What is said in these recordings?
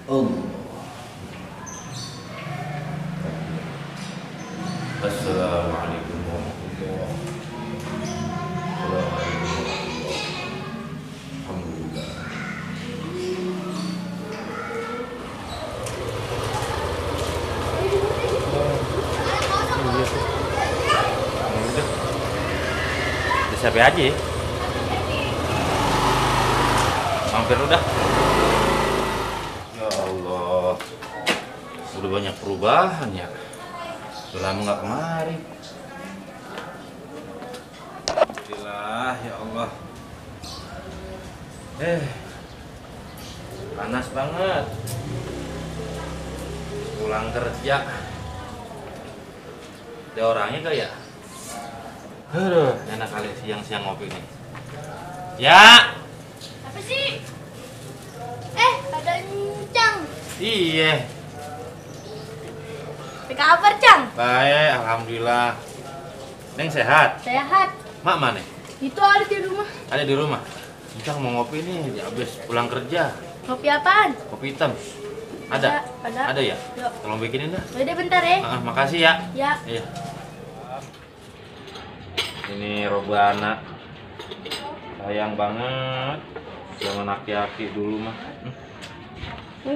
Oh. Assalamualaikum warahmatullahi wabarakatuh. Alhamdulillah. Udah siapa aja ya? Mampir udah. Ya Allah, udah banyak perubahan ya. Udah lama nggak kemari. Alhamdulillah ya Allah. Panas banget. Pulang kerja. Ada orangnya gak ya? Aduh, enak kali siang-siang ngopi nih. Ya. Apa sih? Ada Cang. Iya. Apa kabar, Cang? Baik, alhamdulillah. Neng sehat? Sehat. Mak mana? Itu ada di rumah. Ada di rumah. Kita mau ngopi nih, habis pulang kerja. Kopi apaan? Kopi hitam. Ada? Ada. Ada ya? Yuk. Tolong bikinin dah. Udah bentar ya. Makasih ya. Ya. Iya. Ini Robana. Sayang banget. Jangan aki-aki dulu mah.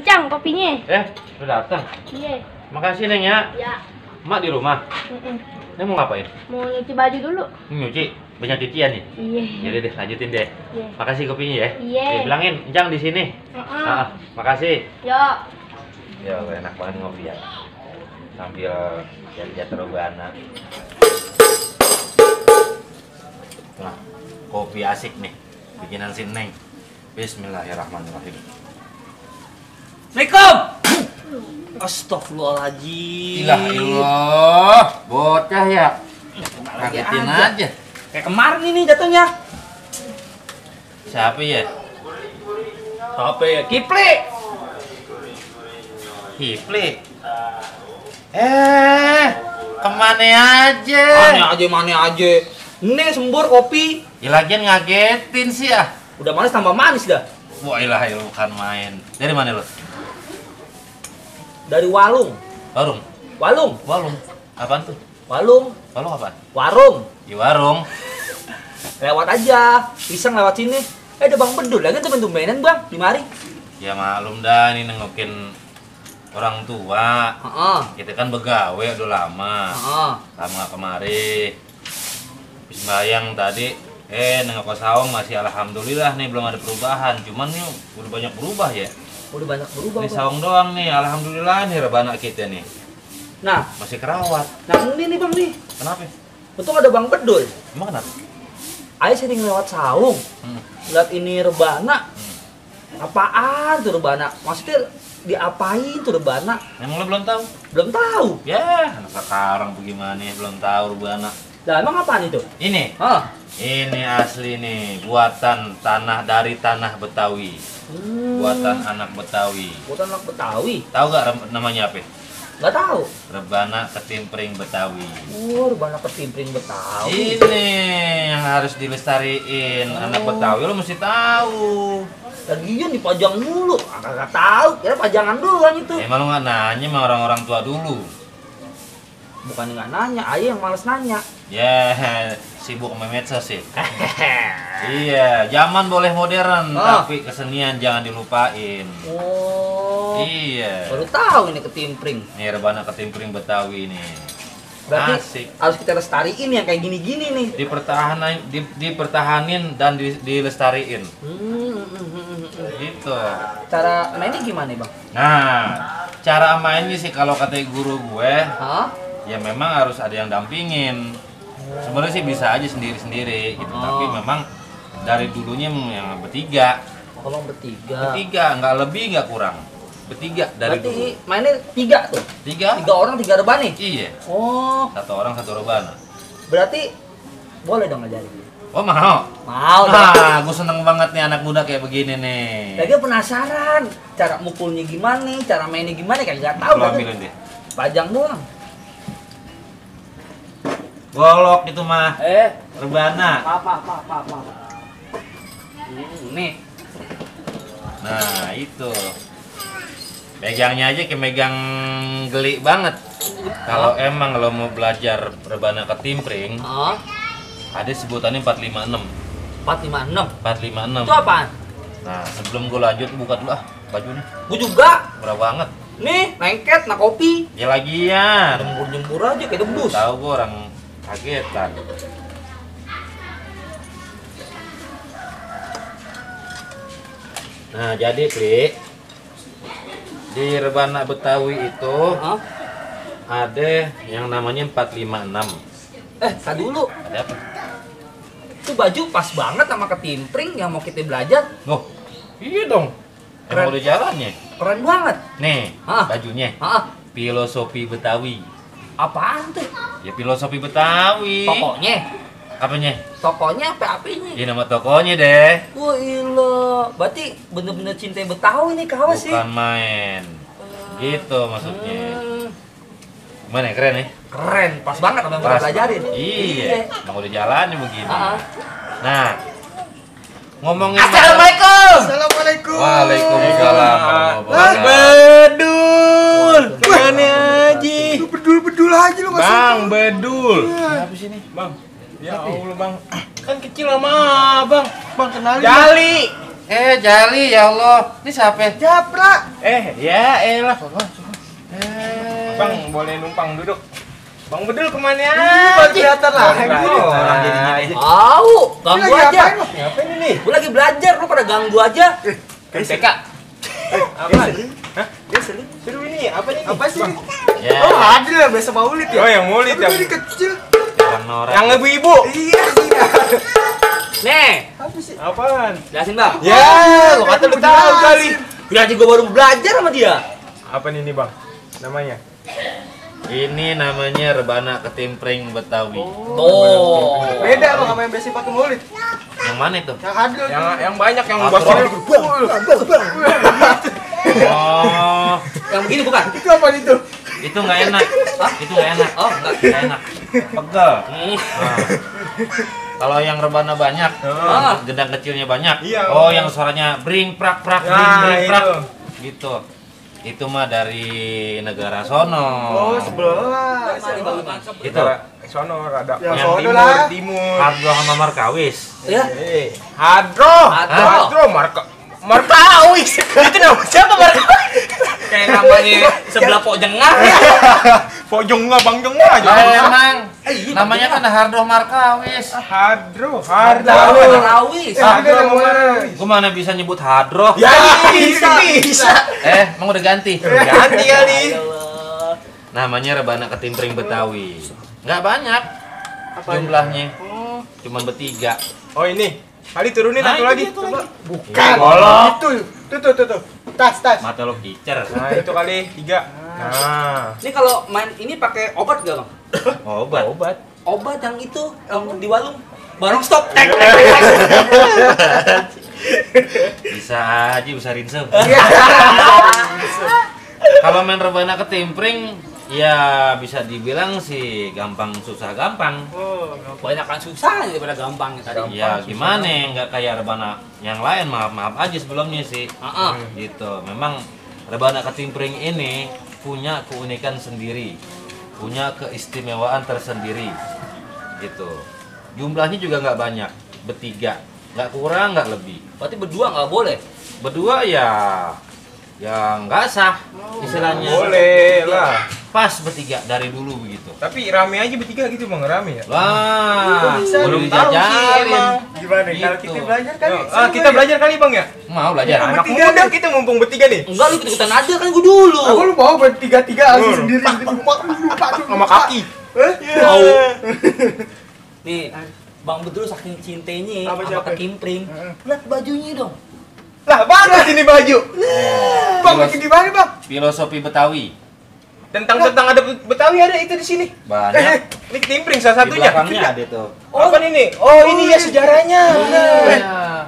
Cang, kopinya. Udah datang. Iya. Makasih Neng ya. Ya. Mak di rumah. Neng mau ngapain? Mau nyuci baju dulu. Nyuci. Banyak cucian nih. Iya. Jadi deh, lanjutin deh. Iya. Makasih kopinya ya. Iya. Bilangin, Encang di sini. Makasih. Yuk. Ya, enak banget ngopi ya. Sambil lihat Robana. Nah, kopi asik nih. Bikinan si Neng. Bismillahirrahmanirrahim. Assalamualaikum. Astagfirullahaladzim. Ilah, bocah ya. Kagetin aja. Kayak kemarin ini jatuhnya. Siapa ya? Apa ya? Kipli. Kipli. Kemana aja? Mana aja. Ini sembur kopi. Ya lagian ngagetin sih ya. Udah manis tambah manis dah. Wah ilah, bukan main. Dari mana lo? Dari Walung. Warung. Walung. Apaan tuh? Walung. Warung apaan? Warung. Di warung. Lewat aja. Pisang lewat sini. Ada Bang Bedul lagi tumben-tumbenan Bang. Di mari. Ya maklum dah, ini nengokin orang tua. Heeh. Kita kan begawe udah lama. Heeh. Lama nggak kemari. Habis bayang tadi, nengok ke saung masih alhamdulillah nih belum ada perubahan. Cuman nih udah banyak berubah ya. Udah banyak berubah. Ini Bang. saung doang nih, alhamdulillah nih Rebana kita nih. Nah, Masih kerawat. ini nih Bang nih. Kenapa? Untung ada Bang Bedul. Emang kenapa? Ayo sering lewat saung. Lihat ini rebana. Apaan tuh rebana? Maksudnya diapain tuh rebana? Emang lo belum tahu? Belum tahu. Ya, anak sekarang bagaimana belum tahu Rebana. Lah emang apaan itu? Ini, Hah? ini asli nih, buatan dari tanah Betawi. Buatan anak Betawi. Bukan anak Betawi. Tahu gak namanya apa? Nggak tahu. Rebana ketimpring Betawi. Oh, rebana ketimpring Betawi. Ini yang harus dilestariin. Anak Betawi lo mesti tahu. Lagian dipajang mulu. Nggak tahu. Kira pajangan doang itu. Emang lo nggak nanya sama orang-orang tua dulu? Bukan nggak nanya, ayo yang males nanya. Ya, sibuk sama medsos sih. Iya, zaman boleh modern, tapi kesenian jangan dilupain. Oh. Iya. Baru tahu ini ketimpring. Nih rebana ketimpring Betawi nih. Berarti Asik. harus kita lestariin yang kayak gini-gini nih. Dipertahanin dan dilestariin. Gitu. Cara mainnya gimana, Bang? Nah, cara mainnya sih kalau kata guru gue, Hah? ya memang harus ada yang dampingin. Sebenarnya sih bisa aja sendiri-sendiri gitu, tapi memang dari dulunya yang bertiga. Kalau bertiga. Bertiga, nggak lebih nggak kurang. Bertiga dari Berarti dulu. mainnya tiga tuh. Tiga? 3 orang 3 rebana nih. Iya. Oh, Satu orang satu rebana. berarti boleh dong ngajarin. Oh mau? Mau dong. Nah, gue seneng banget nih anak muda kayak begini nih. Lagi penasaran cara mukulnya gimana nih, cara mainnya gimana kayak nggak tahu. Lo Lagi. ambilin deh. Pajang doang. Golok itu mah. Rebana. Apa. Nih. Nah itu. Megangnya aja kayak megang geli banget. Kalau emang lo mau belajar rebana ketimpring, Ah, ada sebutannya 456. 456. 456. Itu apaan? Nah, sebelum gue lanjut buka dulu bajunya. Gua juga. Murah banget. Nih, lengket, nah kopi. Ya lagian. Jembur-jembur aja kayak debus. Tahu gue orang kagetan. Nah, jadi Pli, di rebana Betawi itu Hah? ada yang namanya 456. Tadi dulu. Ada apa? Itu baju pas banget sama ketimpring yang mau kita belajar. Oh, iya dong. Keren. Emang udah jalannya. Keren banget. Nih, Hah? bajunya. Ah, Filosofi Betawi. apaan tuh? Ya filosofi Betawi. Tokonya. Apanya? Tokonya apa apinya? Ya nama tokonya deh. Wah, ilo. Berarti bener-bener cinta Betawi nih kawan sih. Bukan main. Gitu maksudnya. Hmm, Gimana ya, keren ya? keren, pas banget sama yang kita Pas. pelajarin. Iya. Emang udah jalannya begini. Ah, ah. Nah, ngomongin Assalamualaikum. Assalamualaikum. Waalaikumsalam. Bang Bedul. Mana aja? Lu bedul-bedul aja lu masuk. Bang Bedul. Apa sih ini? Bang. Ya Allah, Bang. Kan kecil sama Bang. Bang kenalin. Jali. Jali ya Allah. Ini siapa? Japra. Ya elah. Bang, boleh numpang duduk. Bang Bedul kemana Bang kelihatan lah. Orang jadi Tahu, ganggu aja. Ngapain ini? Gue lagi belajar, lu pada ganggu aja. TK. Apa? Hah? Dia seru ini. Apa nih? Apa sih? Ya. Oh, Adil yang biasa maulid ya? Oh, yang maulid ya. Tapi kecil. Orang norak. Yang ibu-ibu. Iya sih. Nih, Apa sih? Apaan? jelasin bang. Ya, lu kata lu tahu kali. Berarti gue baru belajar sama dia. Apa nih Bang? Namanya? Ini namanya rebana ketimpring Betawi. Tuh. Beda Bang sama yang biasa pakai maulid. Yang mana itu? Yang Adil. Yang banyak yang Apa? basahnya. Oh, Yang begini bukan? Itu apa itu? itu nggak enak. Itu nggak enak. Oh, enggak. Nggak enak. Pegel. Hmm. Nah. Kalau yang rebana banyak, Ah. gendang kecilnya banyak. Iya. Oh, yang suaranya bring prak prak bring Nah, bring prak. itu. Gitu. Itu mah dari negara sono. Oh, sebelah. Itu. Sono rada. Yang sono timur, lah. Timur. Hadro sama Markawis. Ya. Hadro. Hadro. Markawis. Itu nama siapa Markawis? Kayak namanya sebelah pok jengah ya. Pojong nggak bang jong nggak aja. Emang namanya kan Hadro Markawis. Hadro. Rawis. Gua mana bisa nyebut Hadro? Ya bisa. Emang udah ganti. Ganti kali. Namanya rebana ketimpring Betawi. Nggak banyak jumlahnya. Cuman bertiga. Oh ini. Kali turunin Nah, satu itu lagi. dia, itu Coba. lagi. Bukan. Itu. Tuh. Tas. Mata lo kicer. Nah itu kali 3. Nah. Ini kalau main ini pakai obat gak bang? Obat. Obat yang itu yang di warung. Barang stop. Bisa aja bisa rinse. Kalau main rebana ketimpring ya bisa dibilang sih gampang susah gampang. Banyakan susah daripada gampang tadi. Ya gimana nggak kayak rebana yang lain, maaf aja sebelumnya sih. Heeh. Gitu. Memang rebana ketimpring ini punya keunikan sendiri, punya keistimewaan tersendiri. Gitu. Jumlahnya juga nggak banyak, bertiga, nggak kurang nggak lebih. Berarti berdua nggak boleh. Berdua ya nggak sah istilahnya. Boleh lah. Pas bertiga dari dulu begitu. Tapi rame aja bertiga gitu bang, rame ya. Wah, Bisa, belum tahu sih dijajarin. emang. Gimana Gitu. kalau kita belajar kali? Kita belajar kali bang ya. Mau belajar. Anak muda kita mumpung bertiga nih. Enggak, lu ikut-ikutan aja kan gue dulu. lu mau bertiga-tiga langsung sendiri lupa sama kaki. Tahu. Nih, Bang Bedul saking cintanya Apa sama siapa? kekimpring. Lihat bajunya dong. Lah bagus ini baju. Bang Filos- bikin di mana bang? Filosofi Betawi. Tentang ada Betawi ada itu di sini. Banyak. Ini timpring salah Di satunya. belakangnya ada tuh. Oh, apa ini? Oh, ini ya sejarahnya. Iya.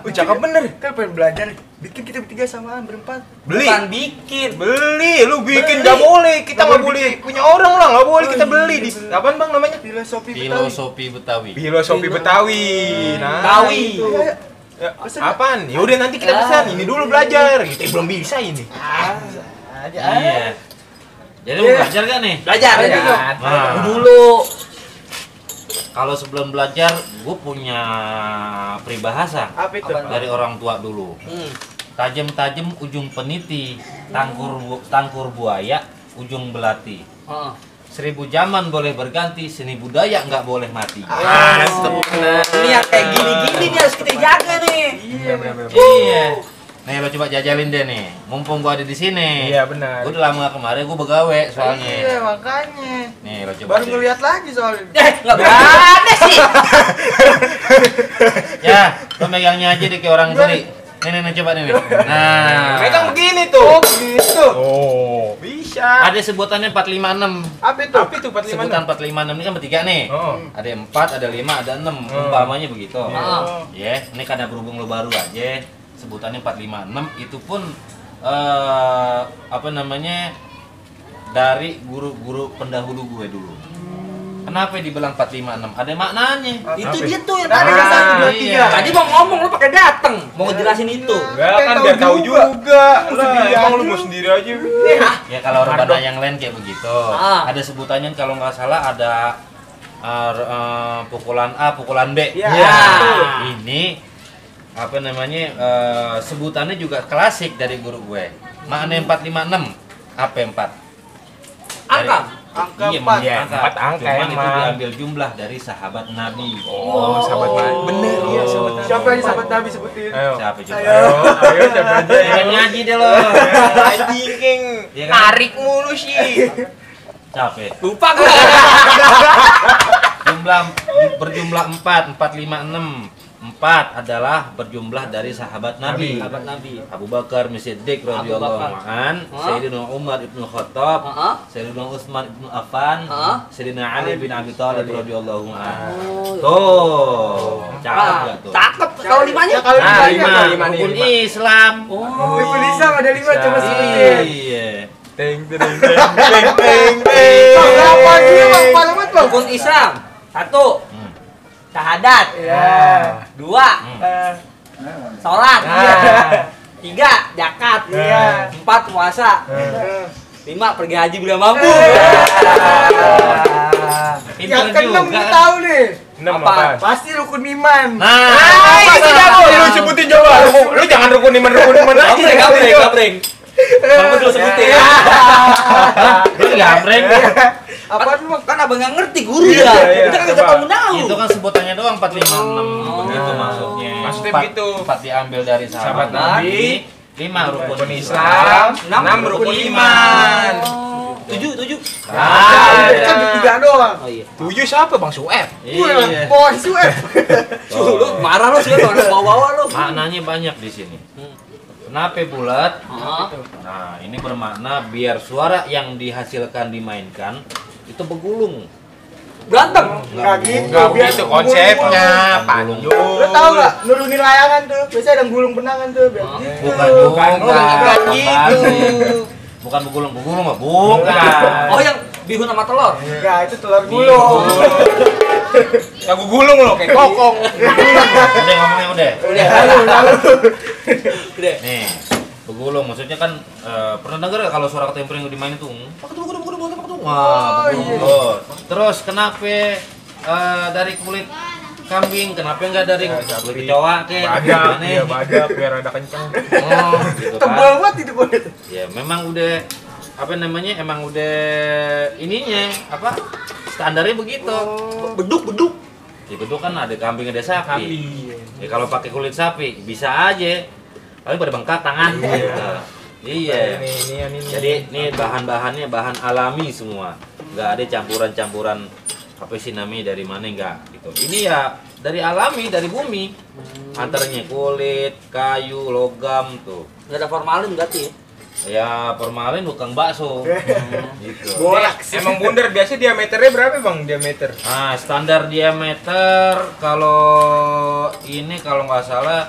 Cakep bener. Kan pengen belajar. Bikin kita bertiga samaan berempat. Beli. Bukan bikin. Beli, lu bikin Beli. nggak boleh. Kita nggak boleh punya orang lah, nggak boleh kita beli di. Apaan bang namanya? Filosofi Filosofi Betawi. Filosofi Betawi. Nah, Betawi. itu. Ya, apaan? Ya udah nanti kita pesan. Ini dulu belajar. Kita belum bisa ini. aja. Iya. Jadi mau belajar gak nih? Belajar. Nah, Dulu. kalau sebelum belajar, gue punya peribahasa Apa itu? dari orang tua dulu. Tajem-tajem ujung peniti, tangkur buaya, ujung belati. 1000 zaman boleh berganti, seni budaya nggak boleh mati. Ini yang kayak gini-gini nih harus kita jaga nih. Iya benar. Iya. Nih lo coba jajalin deh nih. Mumpung gua ada di sini. Iya benar. Gua udah lama kemarin gua begawe soalnya. Iya makanya. Nih lo coba. Baru deh. ngeliat lagi soalnya. Nggak berani sih. Ya, lo megangnya aja deh kayak orang beli. Nih coba nih. Nah, Megang begini tuh. Oh, begitu. Oh, bisa. ada sebutannya 456. Apa itu? Apa itu 456? Sebutan 456 ini kan bertiga nih. Oh. Ada 4, ada 5, ada 6. Umpamanya begitu. Oh. Ya, ini karena berhubung lo baru aja. Sebutannya 456 itu pun apa namanya dari guru-guru pendahulu gue dulu. Kenapa dibilang 456? Ada maknanya. Itu dia tuh yang Ada tadi kan kan. 1, 2, Iya. 3. Tadi mau ngomong lu pakai dateng, mau ngejelasin itu. Enggak kan biar tahu juga. Lah, emang lu mau sendiri aja. Ya kalau rebana yang lain kayak begitu. Ah. Ada sebutannya kalau nggak salah ada pukulan A, pukulan B. Iya. Ya. Ini apa namanya sebutannya juga klasik dari guru gue. Makna 456 apa 4? Angka. Angka Iya, 4. iya, Empat angka Cuman itu emang. diambil jumlah dari sahabat Nabi. Oh, sahabat Nabi. Bener iya sahabat Nabi. Siapa yang sahabat Nabi sebutin? Ayo. Siapa coba? Ayo siapa aja. Jangan ngaji deh lo. Anjing, King. Iya kan? Tarik mulu sih. Capek. Lupa gua. Berjumlah 4, 456. 4 adalah berjumlah dari sahabat Nabi. Sahabat Nabi. Abu Bakar Siddiq radhiyallahu Bakar. an, Hah? Sayyidina Umar ibnu Khattab, Heeh. Sayyidina Utsman ibnu Affan, Hah? Sayyidina Ali bin Abi Thalib radhiyallahu an. Oh, iya. Tuh, cakep Ah, gak tuh? cakep. Kalau limanya? Ya, kalau Nah, lima, lima, lima nih, rukun lima. Islam. Oh. Rukun Islam ada 5 coba Iya. sebutin. Teng teng teng teng teng teng. Berapa sih Bang? Alamat Bang. Rukun Islam. 1. Hmm. Syahadat. Iya. 2. Sholat. Iya. 3. Zakat. Iya. 4. Puasa. 5. Pergi haji bila mampu. Pinter Yang keenam juga gue kan? tahu nih. 6 Apa? apa? Pasti rukun iman. Nah, Apa sih kamu? Lu sebutin coba. Lu jangan rukun iman lagi. Gabreng. Kamu dulu sebutin. lu gambreng. Apaan lu? Kan abang nggak ngerti guru Iya, ya. iya, Kita kan coba. nggak tahu tahu. Itu kan sebutannya doang 456 Oh. begitu maksudnya. Maksudnya 4 begitu. 4 diambil dari sahabat Sahabat Nabi, Nabi, 5 rukun Rukun Islam, Islam, 6 rukun iman. 7. Ah, kan 3 doang. Oh iya. 7 siapa Bang Sueb? Iya. Boy Sueb. Lu marah lu sih lu bawa-bawa lu. Maknanya banyak di sini. Kenapa bulat? Heeh. Nah, ini bermakna biar suara yang dihasilkan dimainkan itu bergulung. Berantem. Enggak gitu, Nggak biar gitu konsepnya, panjung. Lu tahu enggak? Nurunin layangan tuh. Biasanya ada gulung benangan tuh, biar gitu. Bukan juga. Bukan gitu. Bukan bergulung mah bukan. Oh yang bihun sama telur. Enggak, itu telur gulung. Lagu gulung lo kayak kokong. Udah ngomongnya udah. Lalu. Gede. Nih, begulung maksudnya kan pernah dengar gak kalau suara ketempering dimainin tuh? Wah, begulung. Terus kenapa dari kulit kambing? Kenapa enggak dari kulit kecoa kek? Badak, Gimana? iya badak biar ada kencang. Oh, gitu Tebal kan. banget itu kulit. Ya, memang udah apa namanya? Emang udah ininya apa? Standarnya begitu. Beduk. Di beduk kan ada kambing ada sapi. Ya kalau pakai kulit sapi bisa aja. Tapi pada bengkak tangan gitu. Iya. Ini. Jadi ini bahan-bahannya bahan alami semua. Nggak ada campuran-campuran apa sih namanya dari mana enggak gitu. Ini ya dari alami, dari bumi. Antaranya kulit, kayu, logam tuh. Enggak ada formalin berarti ya. Ya formalin bukan bakso. Gitu. Boraks. Emang bundar biasa diameternya berapa Bang? Diameter. Nah, standar diameter kalau ini kalau nggak salah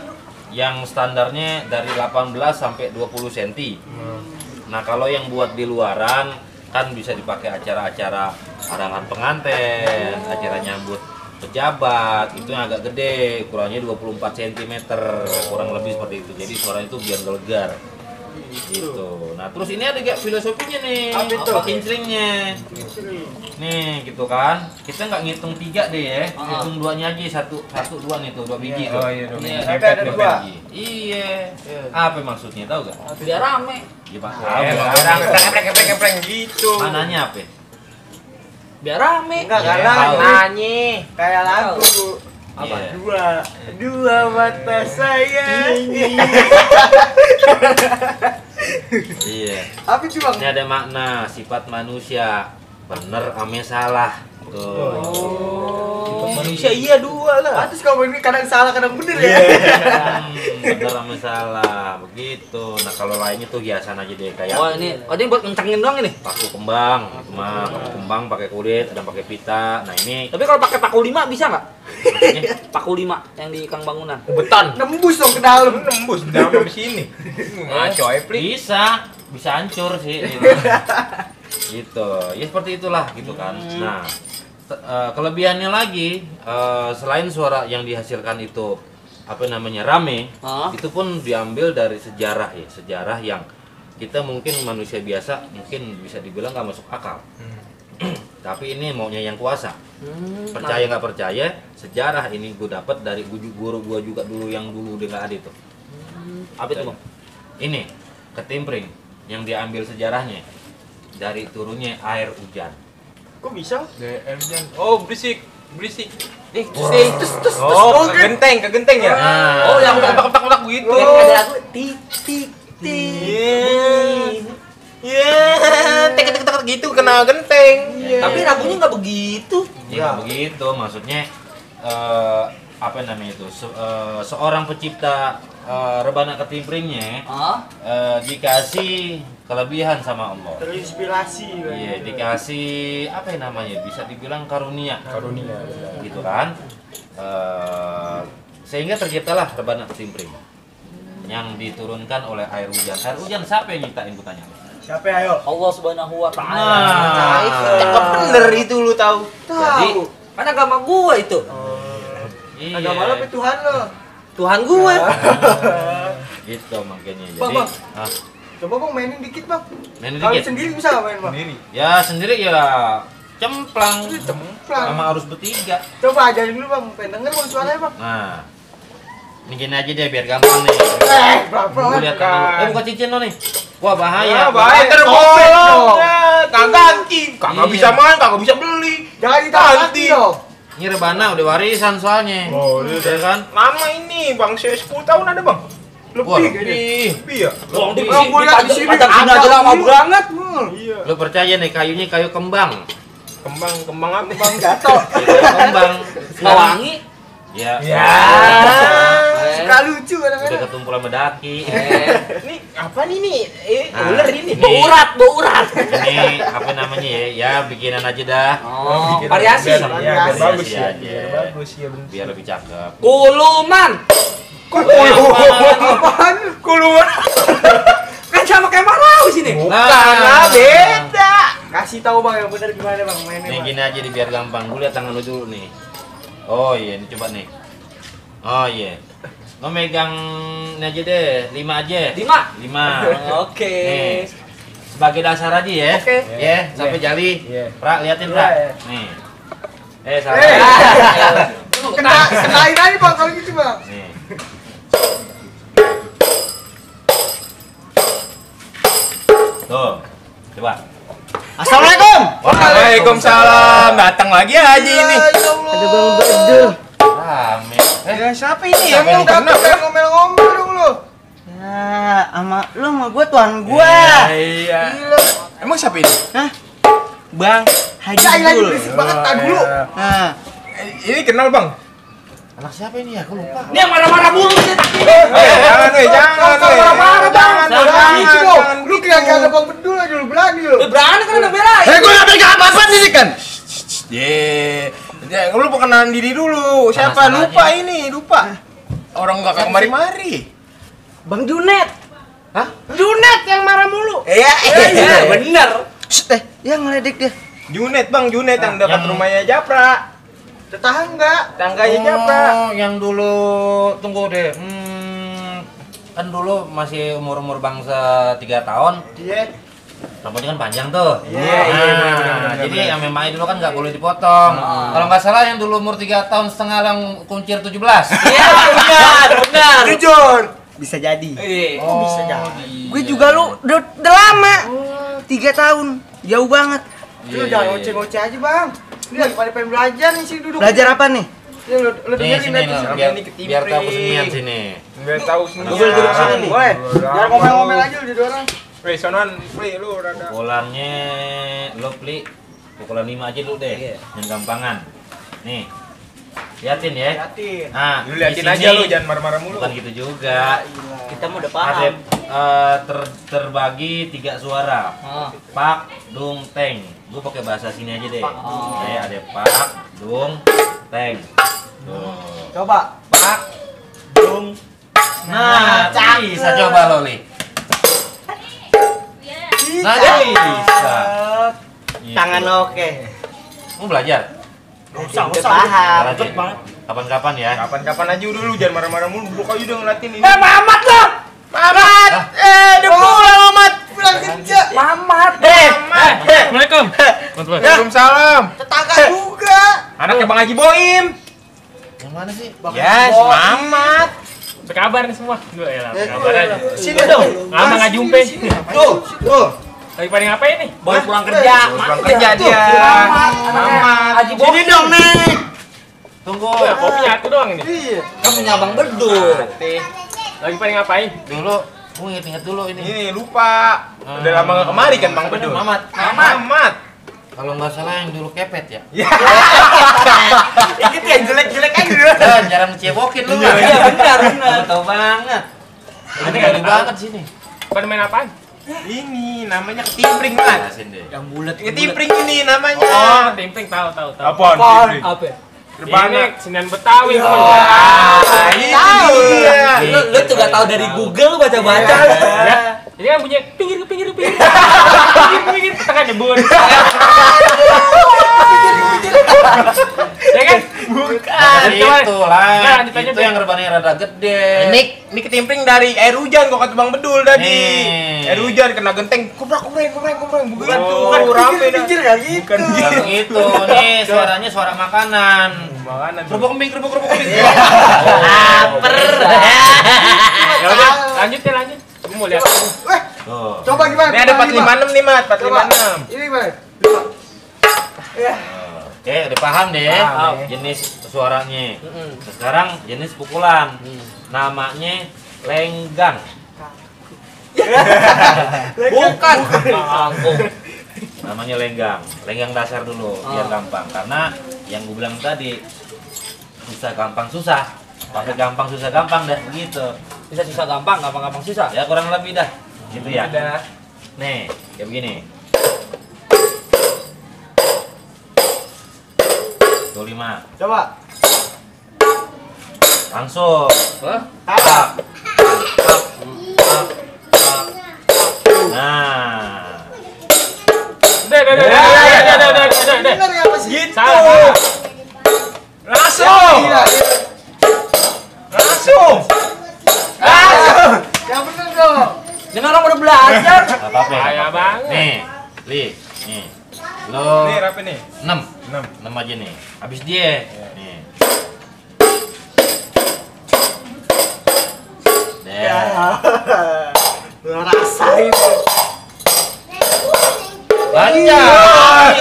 yang standarnya dari 18 sampai 20 cm. Nah, kalau yang buat di luaran kan bisa dipakai acara-acara arangan pengantin, acara nyambut pejabat, itu yang agak gede, kurangnya 24 cm, kurang lebih seperti itu. Jadi suaranya itu biar gelegar. Gitu. Nah, terus ini ada gak filosofinya nih? Apa itu? Kinclingnya. Nih, gitu kan. Kita nggak ngitung 3 deh ya. Hitung 2-nya aja, 1 2 nih tuh, 2 biji tuh. Oh iya, 2 biji. Iya, Ada dua 2. biji. Iya. Apa maksudnya tahu gak? Biar rame. Ya, Pak. Orang kepreng gitu. Mananya apa? Biar rame. Enggak Iya, kalah tahu. nyanyi kayak lagu. Apa? Dua mata saya. Iya. Apa sih bang? Ini ada makna sifat manusia. Bener ame salah. Tuh. Manusia iya 2 lah. Pantes kalau ini kadang salah kadang bener ya. Bener ame salah. Begitu. Nah, kalau lainnya tuh hiasan aja deh kayak Oh ini buat ngencengin doang ini. paku kembang, itu mah paku kembang pakai kulit, ada pakai pita. Nah, ini Tapi kalau pakai paku 5 bisa nggak? maksudnya Paku 5 yang di Kang Bangunan. beton. Nembus dong ke dalam. Nembus dalam sampai sini. Ngaco plik. Bisa hancur sih gitu. Gitu. Ya seperti itulah gitu kan. Nah, kelebihannya lagi selain suara yang dihasilkan itu apa namanya rame, itu pun diambil dari sejarah ya, sejarah yang kita mungkin manusia biasa mungkin bisa dibilang nggak masuk akal. Tapi ini maunya yang kuasa. Percaya nggak percaya, sejarah ini gue dapat dari guru gue juga dulu yang dulu udah nggak ada itu. Apa itu bang? Ini ketimpring yang diambil sejarahnya dari turunnya air hujan. Kok bisa? Oh, berisik. Oh, ke genteng ya. Nah, Oh, yang kotak-kotak begitu. Yang ada lagu tik tik tik. Tek gitu kena genteng. Tapi lagunya nggak begitu. ya begitu maksudnya apa namanya itu seorang pencipta rebana ketimpringnya dikasih kelebihan sama Allah. Terinspirasi. Iya, dikasih apa yang namanya? Bisa dibilang karunia. Gitu kan? Sehingga terciptalah rebana ketimpring yang diturunkan oleh air hujan. Air hujan siapa yang nyiptain bertanya? Siapa ayo? Allah Subhanahu wa taala. Nah, Cakep bener itu lu tahu. Jadi Kan agama gua itu. iya. Agama lo apa Tuhan lo? Tuhan gua. Gitu makanya. Bang, Jadi bang. Coba bang mainin dikit bang. main Kalau dikit. sendiri bisa nggak main bang? Ya sendiri ya cemplang Cemplang. sama harus bertiga. Coba ajarin dulu bang, pengen denger bang suaranya bang. Nah, ini gini aja deh biar gampang nih. Pelan-pelan. Gue lihat tangan. Bukan cincin lo nih. Wah bahaya. bahaya. Terbolong. Kagak ganti. Kagak Iya. bisa main, kagak bisa beli. Jangan ditaati dong. Ini rebana udah warisan soalnya. Oh, ya kan? Lama ini, Bang. Saya 10 tahun ada, Bang. Wah, Lebih kayaknya. Lebih ya? Lo, Di Bang, gua lihat di sini Padang sini aja lama banget. Iya. lo percaya nih kayunya kayu kembang. Kembang apa? Bang jatuh. Kayu kembang. Nggak wangi. Ya. Suka lucu Udah kadang-kadang. ketumpul sama daki. Ini apa nih? Nah, Ular ini. ini- Bau urat. Ini apa namanya ya? Ya bikinan aja dah. Oh, variasi. Biar Variasi bagus ya. aja. Biar bagus ya, bener. Biar lebih cakep. Kuluman. Apaan? Kuluan. Kan sama kayak Marawi sini. Nah, Beda. Kasih tahu bang yang benar gimana bang mainnya Nih bang. gini aja nih biar gampang. Gue lihat tangan lu dulu nih. Oh iya, ini coba nih. Oh iya. Lo megang ini aja deh, 5 aja. 5. 5. Oke. Nih. Sebagai dasar aja ya. Oke. Ya, sampai jali. Iya. Pra, liatin, Pra. Iya. Nih. Salah. Kenain aja bang kalau gitu bang. Nih. Tuh. Coba. Assalamualaikum. Waalaikumsalam. Datang lagi aja ini. Ya Allah. Rame. Ya, siapa ini? Siapa Emang ini? kenapa? Jangan ngomel-ngomel dong lu. Ya, sama lu sama gua tuan gua. Iya. Emang siapa ini? Hah? Bang Haji Ya lagi Dul. berisik banget tak dulu. Nah, Ini kenal, Bang. Anak siapa ini ya? Aku lupa. Ini yang marah-marah mulu nih tadi. Jangan, jangan. Marah-marah bang. Jangan, Jangan gitu dong. jangan Lu kira ada bang bedul aja lu berani lu. Berani kan udah belain. gua enggak pegang apa-apa nih kan. Ye. Ya, lu perkenalan diri dulu. Siapa? Sana-sana Lupa aja. ini, lupa. Orang enggak kemari-mari. Bang Junet. Hah? Junet yang marah mulu. Iya, Bener. Yang ngeledek dia. Junet, Bang, Junet yang dekat yang- rumahnya Japra. Tetangga. Tangganya Japra. Oh, yang dulu tunggu deh. kan dulu masih umur bangsa 3 tahun. Iya. Rambutnya kan panjang tuh. Iya, benar. Jadi yang memang dulu kan nggak boleh dipotong. Kalau nggak salah yang dulu umur 3 tahun setengah yang kuncir 17. Iya, benar. Jujur. Bisa jadi. Oh, Bisa jadi. Gue juga lu udah lama. 3 tahun. Jauh banget. Lu jangan ngoceh-ngoceh aja, Bang. Ini lagi pada pengen belajar nih sih duduk. Belajar apa nih? Ya, lu Nih dengerin sini aja lo, sama biar ini ketimpring. biar tahu kesenian sini. Enggak tahu sini. Gue boleh duduk sini nih. Boleh. Jangan ngomel-ngomel aja lu jadi orang. Weh, sonoan, Pri, lu rada. Pukulannya lo Pli, pukulan 5 aja dulu deh. Yang gampangan. Nih. Liatin ya. Liatin. Nah, Lu liatin di aja sini lu, jangan marah-marah mulu. bukan gitu juga. Kita mau udah Ada paham. terbagi 3 suara. Pak, dung, teng. Gue pakai bahasa sini aja deh. Ada pak, dung, teng. Tuh. Coba. Pak. Dung. Nah, bisa coba lo Li. Nah, bisa. Gitu. Tangan oke. Mau belajar? Udah paham. Cepet banget. Kapan-kapan ya. Kapan-kapan aja dulu, jangan marah-marah mulu. Duduk aja udah ngeliatin ini. Mamat lo. Mamat. Udah pulang Mamat. Pulang kerja. Mamat. Assalamualaikum. Waalaikumsalam. Tetangga juga. Anaknya Bang Haji Boim. Yang mana sih? Ya, si Mamat. Apa kabar nih semua? Dua ya lah, kabar aja. Sini dong. Lama nggak jumpa. Tuh. Lagi pada ngapain nih? Baru pulang kerja. Pulang kerja dia. Mamat. Haji Boim. Sini dong, Nek. Tunggu. Ya, kopi nyatu doang ini. Kan punya Abang Bedul. Lagi pada ngapain? Dulu, gue inget-inget dulu ini. Ini lupa. Udah lama nggak kemari kan Bang Bedul. Mamat. Mamat. Kalau nggak salah yang dulu kepet ya. Ini tuh yang jelek-jelek aja. Dan jarang ngecebokin lu. Iya, benar. Tahu banget. Ini Ini kali nggak banget sini. Pada main apaan? Ini namanya ketimpring, Mat. Jelasin deh. Yang bulat. Ketimpring ini namanya. Oh, timpling tahu. Apaan? Apa? Ini senian Betawi. Ini dia. Lu tuh gak tahu dari Google baca-baca. Ya. Ini kan bunyi pinggir. Pinggir, tengah nyebur. Ya kan? Bukan. Itu lah. Nah, lanjut aja, Itu Bang. yang rebannya rada gede. Ini ketimpring dari air hujan kok kata Bang Bedul tadi. Nih. Air hujan kena genteng. Kumprang. Bukan Oh. tuh, kan rame dah. Pinggir ya gitu. Bukan Yang gitu. itu nih suaranya suara makanan. Makanan. Kerupuk kembing. Laper. Ya udah, lanjut. Gue mau lihat. Tuh. Coba gimana? Ini ada 456 nih, Mat. 456. Ini gimana? Oke, udah paham deh Paham, jenis suaranya. Sekarang jenis pukulan. Namanya lenggang. Bukan. Kangkung. Namanya lenggang. Lenggang dasar dulu biar gampang. Karena yang gue bilang tadi susah gampang susah. Pakai gampang susah gampang dah begitu. Bisa susah gampang susah. Ya kurang lebih dah. Gitu ya. Udah. Nih, kayak begini. Tuh 5. Coba. Langsung. Apa? Nah. Udah. Bener nggak Mas? Gitu. Salah. Langsung. Gila. Langsung. Yang bener dong. Jangan orang udah belajar. Gak apa-apa. Bahaya banget. Nih, Li. Nih. Lo Nih, rapi nih. 6. 6. 6 aja nih. Habis dia. Nih. Lu rasain. Lancar.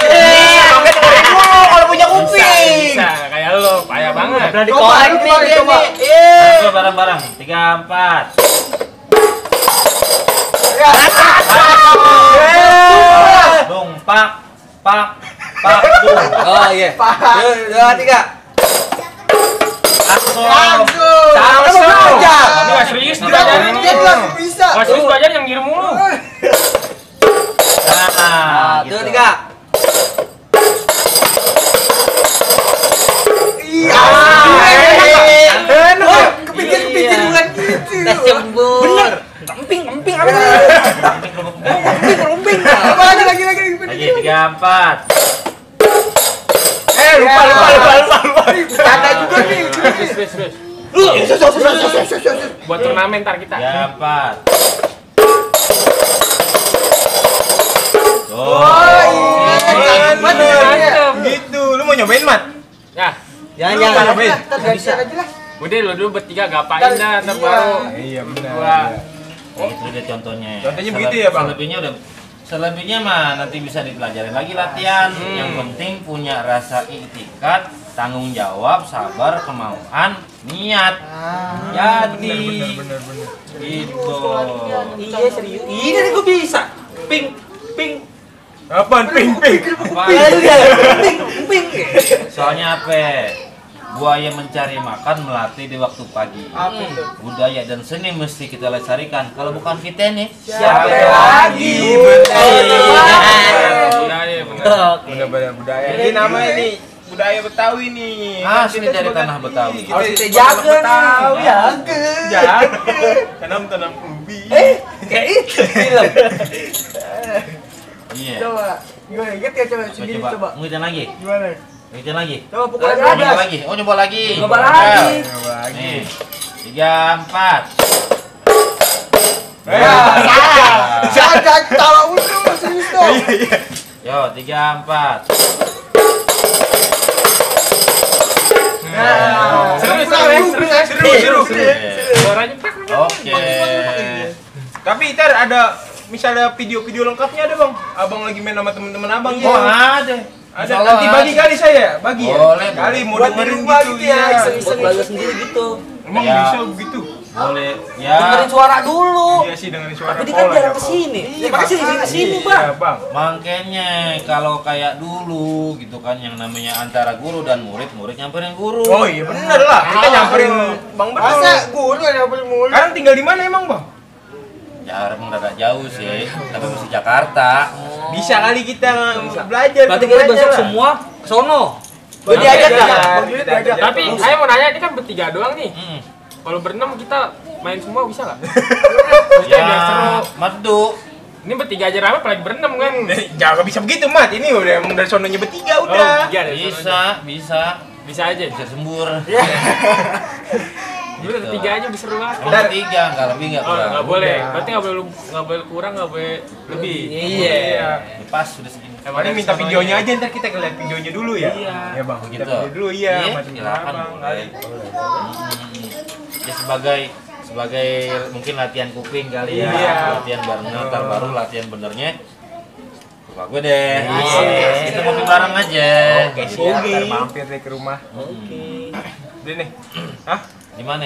Sampai dengerin dulu kalau punya kuping. Bisa, kayak lo, payah banget. Pernah Coba, dikorek nih dia coba. nih. Satu bareng-bareng. 3, 4. Dung, pak, dung. Oh iya. 2, 3. Langsung. Langsung. Ini nggak serius belajarin Dia nih. langsung bisa. Nggak serius belajar yang ngirim mulu. Nah, 2, 3. Iya. Kepikir bukan gitu. Tes cembur. Bener. Emping apa? Emping. Coba lagi. Lagi 3, 4. Lupa. Bercanda juga nih. Serius. Buat turnamen ntar kita. Ya, 4. Mantap. Gitu, lu mau nyobain, Mat? Ya, Jangan. nyobain. Bisa. udah lu dulu bertiga gapain dah, ntar baru Iya, benar. gua. Itu dia contohnya. Contohnya begitu ya, Bang? Selebihnya mah nanti bisa dipelajarin lagi latihan. Yang penting punya rasa iktikat, tanggung jawab, sabar, kemauan, niat. Jadi Bener. gitu. Iya serius. Ini nih gue bisa. Ping. Apaan? Ping. Ping. Soalnya apa? Buaya mencari makan melatih di waktu pagi. Budaya dan seni mesti kita lestarikan. Kalau bukan kita nih, siapa lagi? Budaya bener. Bener budaya. Ini namanya nih budaya Betawi nih. Asli dari tanah Betawi. Harus Kita jaga Betawi. ya. Jaga. Tanam ubi. Kayak itu film. Iya. Coba. Gimana? Ingat ya coba sendiri coba. Ngitung lagi. Gimana? Ngitung lagi. Coba pukul aja. Nyoba lagi. Oh, nyoba lagi. Nyoba lagi. Nih. 3, 4. Jangan tawa dulu serius dong. Yo, 3, 4. Seru. Suaranya Oke. Tapi ntar ada misalnya video-video lengkapnya ada, Bang. Abang lagi main sama temen-temen Abang Oh, ada. Ada. Nanti bagi kali saya, bagi ya. Boleh, Kali mau Buat dengerin di rumah gitu gitu ya, ya. iseng-iseng. Buat belajar sendiri gitu. Emang Ya. bisa begitu? Boleh. Ya. Dengerin suara dulu. Iya sih dengerin suara. Tapi dia kan pola jarang ya, Bang. kesini. Ya makanya sini Iya, Bang. Bang. Makanya kalau kayak dulu gitu kan yang namanya antara guru dan murid nyamperin guru. Oh iya bener lah, kita nyamperin Bang Betul. Masa guru yang nyamperin mulu? Sekarang tinggal di mana emang, Bang? Ya emang agak jauh sih, tapi mesti Jakarta. Bisa kali kita belajar. Berarti ketemu kita aja besok lah. semua ke sono. Gue diajak Iya, enggak? iya, Bang Juliet iya, diajak. iya. Tapi saya mau nanya, ini kan bertiga doang nih. Hmm. Kalau berenam kita main semua bisa nggak? Ya, Biar seru. madu. Ini bertiga aja rame, apalagi berenam kan? Jangan bisa begitu, Mat. Ini udah emang dari sononya bertiga Oh, udah. tiga deh. Bisa Bisa aja. bisa sembur. Udah Gitu. tiga aja bisa seru banget. Emang 3, nggak lebih nggak Oh, kurang. nggak boleh. Berarti nggak boleh kurang, nggak boleh lebih. Iya. Pas sudah segini. Paling minta videonya aja, ntar kita lihat videonya dulu ya. Iya. Ya, Bang. Kita Gitu. video dulu iya. Iya, Macam silakan, Bang. boleh. Ya sebagai mungkin latihan kuping kali ya. Iya. Latihan barengnya, ntar baru latihan benernya. Lupa gue deh. Iya. Kita ngopi bareng aja. Oke, Gitu. siap. Ntar mampir deh ke rumah. Oke. Udah nih. Hah? Di mana?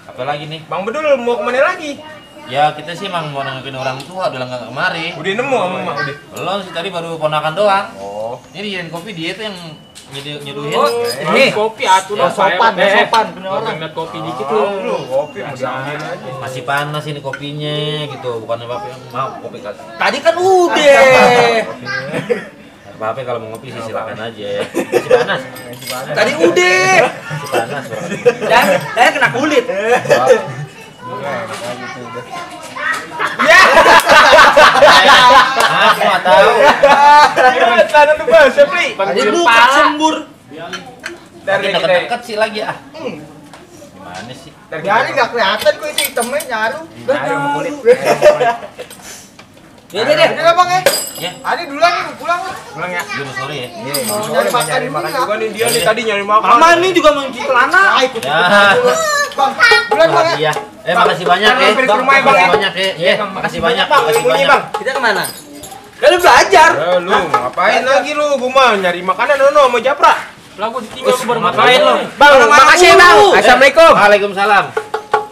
Apa lagi nih? Bang Bedul mau kemana lagi? Ya kita sih emang mau nengokin orang tua, udah nggak kemari. Udah nemu sama Mak udah. Belum sih, tadi baru ponakan doang. Oh. Ini dijadiin kopi, dia tuh yang nyeduhin. Oh, ini. kopi atuh lah. sopan, sopan, punya orang. Ngeliat kopi dikit Lu lu. kopi mau diambil aja. Masih panas ini kopinya gitu, bukan apa-apa. Mau kopi kali. Tadi kan udah. Apa-apa kalau mau ngopi sih silakan aja. Masih panas. Tadi udah. Masih panas. Bro. Dan kena kulit. Aku nggak tahu. Tanah tuh Bang, Sepri. Tadi buka sembur. Dari Makin kita. deket-deket sih lagi ah. Gimana sih? Dari Jadi nggak kelihatan gue itu hitamnya nyaru. kulit. Ya deh. Udah lah Bang ya. Ya, Ani duluan nih, pulang lah. Pulang ya. jurus sore ya. Mau Nyari nyari makan makan dulu juga ya. nih dia nih tadi nyari makan. Mama ini juga mau cuci celana. Ah, ikut Ya. Bang, duluan Bang ya. Iya. Makasih banyak ya. Mampir ke rumah ya, Bang, Makasih ya. banyak ya. Iya, makasih banyak. Bang. Makasih Bunyi, banyak. Bang. Kita kemana? Kan belajar. Lu ngapain lagi lu? Gua mah nyari makanan Nono sama Japra. Lah gua ditinggal gua baru makan. Ngapain lu? Bang, makasih ya, Bang. Assalamualaikum. Waalaikumsalam.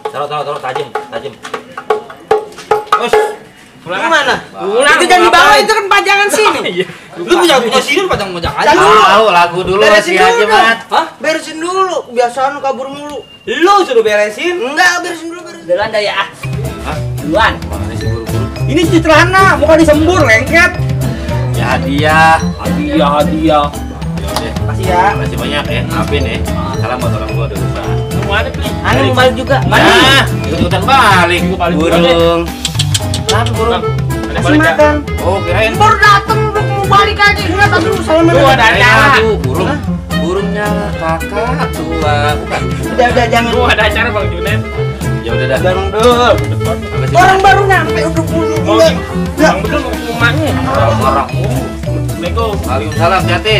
Taruh tajam. Terus Gimana? Itu jangan dibawa, itu kan pajangan sini. Lu punya sini pajang-pajang aja. tahu lagu dulu Beresin masih aja, dulu dong. Mat. Hah? Beresin dulu, kebiasaan lu kabur mulu. Lu suruh beresin. Enggak, beresin dulu, beresin. Duluan dah ya. Hah? Duluan. Mana sih buru-buru? Ini cuci celana, bukan disembur, lengket. Ya hadiah. Hadiah. Yaudah. Makasih ya. Makasih banyak ya. Maafin ya. Salam buat orang tua udah usaha. Semuanya beli. Ani mau balik juga. Nah, ikut-ikutan balik. Burung. Kenapa burung? Ada balik ya? Oh, kirain. Baru dateng, udah mau balik aja. Enggak, tapi lu salaman. Lu ada acara. Aduh, burung. burungnya kakak tua. Bukan. Udah jangan. Gua ada acara Bang Junet. Ya udah dah. Bang Dul. Sampai sini. Orang baru nyampe udah bulu. Bang Bedul mau ke rumahnya. Orang. Assalamualaikum. Waalaikumsalam, hati.